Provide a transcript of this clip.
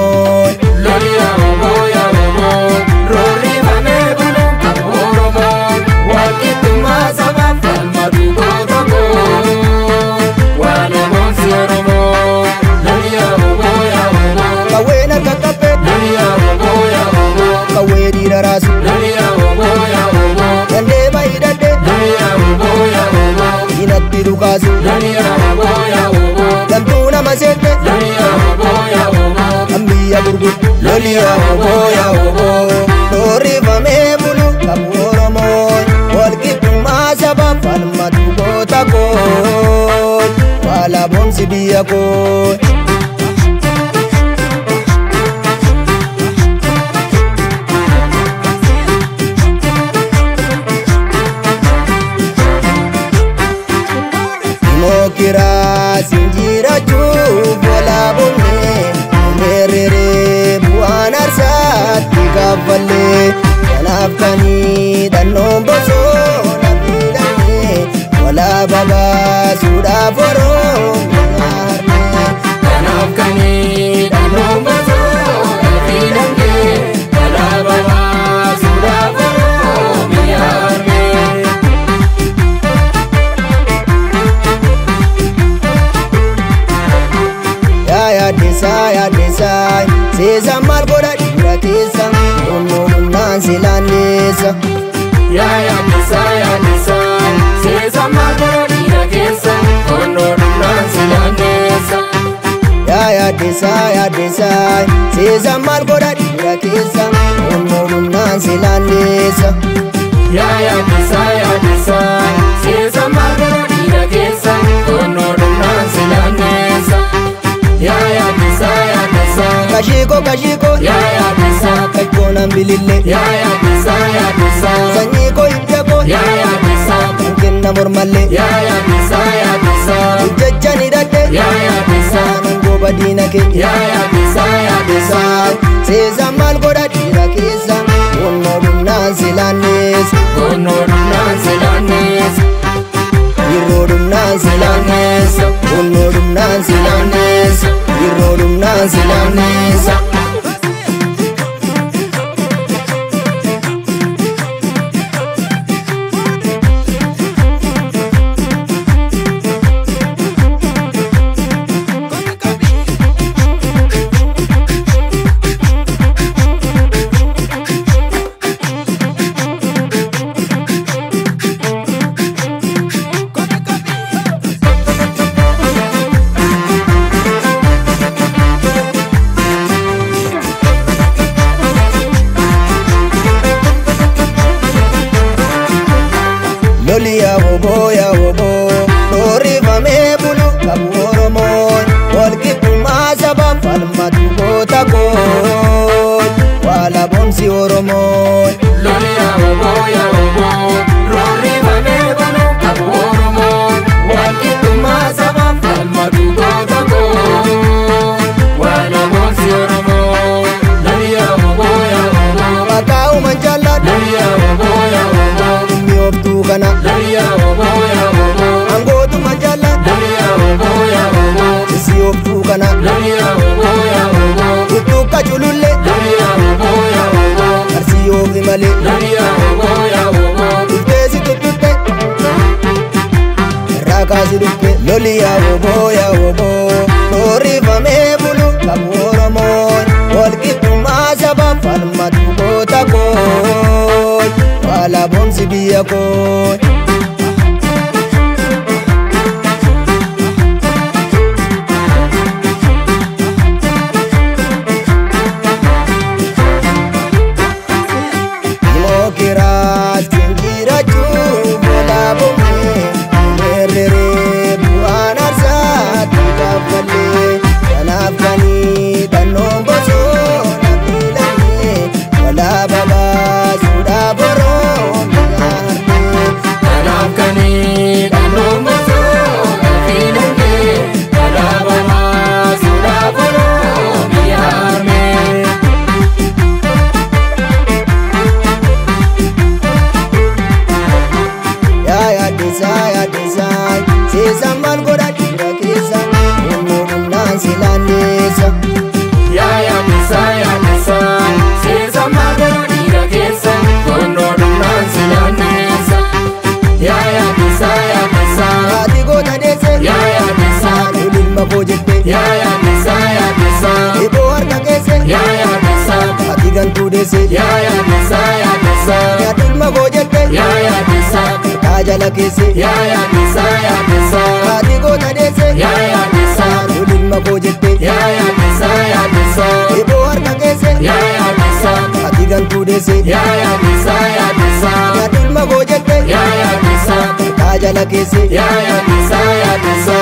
Oromoo. Loli yaa oboo yaa oboo roorrifamee bulu qabu Oromoo. Walqixxummaa sabaaf falmatu goota koo waan oboonsi Oromoo. Loli yaa oboo yaa oboo. Qawween harka qabbee. Loli yaa oboo yaa oboo. Qawwee dhiira raasu. Loli yaa oboo yaa oboo. Dandee baay'ee Loli yaa oboo yaa oboo. Diinatti dhukaasu. Loli yaa oboo yaa oboo. Gantuu nama seette. Loli yaa oboo yaa oboo. Kan biyya gurgurtu. Loli yaa oboo yaa oboo. Roorrifamee bulu qabu Oromoo. Walqixxummaa sabaaf falmatu goota koo. Waalaboomsi biyya koo. Dimookiraasiin jiraachuuf walaabomne meerree bu'aan aarsaatti kaffallee kanaaf kan hidhannoon bosona filanne walaaba baasuudhaaf Oromiyaa harmee. Kanaaf kan hidhannoon bosona filanne walaaba baasuudhaaf Oromiyaa harmee. Yaa yaaddeessaa yaaddeessaa seesaan maal godha dhiira keessa humnoo humnaan si laanneessa. Yaa yaaddeessaa yaaddeessaa seesa maal godha dhiira keessa onnoo dhumnaan si laanneessa. Yaa yaaddeessaa yaaddeessaa seesaan maal godha dhiira keessa humnoo humnaan si laanneessa. Yaa yaaddeessaa yaaddeessaa seesa maal godha dhiira keessa onnoo dhumnaan si laanneessa. Yaa yaaddeessaa yaaddeessaa. Kashiikoo kashiikoo Yaa yaaddeessaa. kakkoon bilillee Yaa yaaddeessaa yaaddeessaa. sanyii koo hidda koo Yaa yaaddeessaa. kan kenna mormallee Yaa yaaddeessaa yaaddeessaa. hojjechaa ni dhadhe Yaa yaaddeessaa. nan gooba diina kee. Yaa yaaddeessaa yaaddeessaa. Seesaan maal godha dhiira keessa humnoo dhumnaan si laanneessa. Onnoo dhumnaan si laanneessa. Yeroo dhumnaan si laanneessa. Humnoo dhumnaan si laanneessa. Yeroo dhumnaan si laanneessa. Loli yaa oboo yaa oboo roorrifamee bulu qabu Oromoo. Walqixxummaa sabaaf falmatu goota koo. Waalaboomsi Oromoo. Loli yaa oboo yaa oboo roorrifamee bulu qabu Oromoo. Walqixxummaa sabaaf falmatu goota koo waalaboomsi Oromoo. Loli yaa oboo yaa oboo. Maqaa uuman jaalladhu Loli yaa oboo yaa oboo. dhimmi obtuu kana. Loli yaa oboo yaa oboo. Angootuma jaalladhu Loli yaa oboo yaa oboo. sisi obtuu kana. Loli yaa oboo yaa oboo. Tuttuqqa culullee Loli yaa oboo yaa oboo. arsii oofi malee. Loli yaa oboo yaa oboo. Dhuftee si tuttuqxe irraa kaasi dhufte. Loli yaa oboo yaa oboo roorrifamee bulu qabu Oromoo. Walqixxummaa sabaaf falmatu goota koo. Waalaboomsi biyya koo. Dimookiraasiin jiraachuuf walaabomne meerree bu'aan aarsaatti kaffallee kanaaf kan hidhannoon bosona filanne walaaba baasuudhaaf Oromiyaa harmee. Kanaaf Konnoo dhumnaan si nyaannisa. Yaa yaaddessa yaaddessa. Haati goota deesse. Yaa yaaddessa. Loli ilma koo jette. Yaa yaaddessa yaaddessa. Eeboo harka keesse. Yaa yaaddessa. Haati gantuu deesse. Yaa yaaddessa yaaddessa. Nyaadhu ilma koo jette. Yaa yaaddessa. Mataa jala keesse. Yaa yaaddessa yaaddessa. Haati goota deesse. Yaa yaaddessa. Loli ilma koo jette. Yaa yaaddessa yaaddessa. Eeboo harka keesse. Yaa yaaddessa. Haati gantuu deesse. Yaa yaaddessa yaaddessa. Nyaadhu ilma koo jette. Yaa yaaddessa. Mataa jala keesse. Yaa yaaddessa yaaddessa.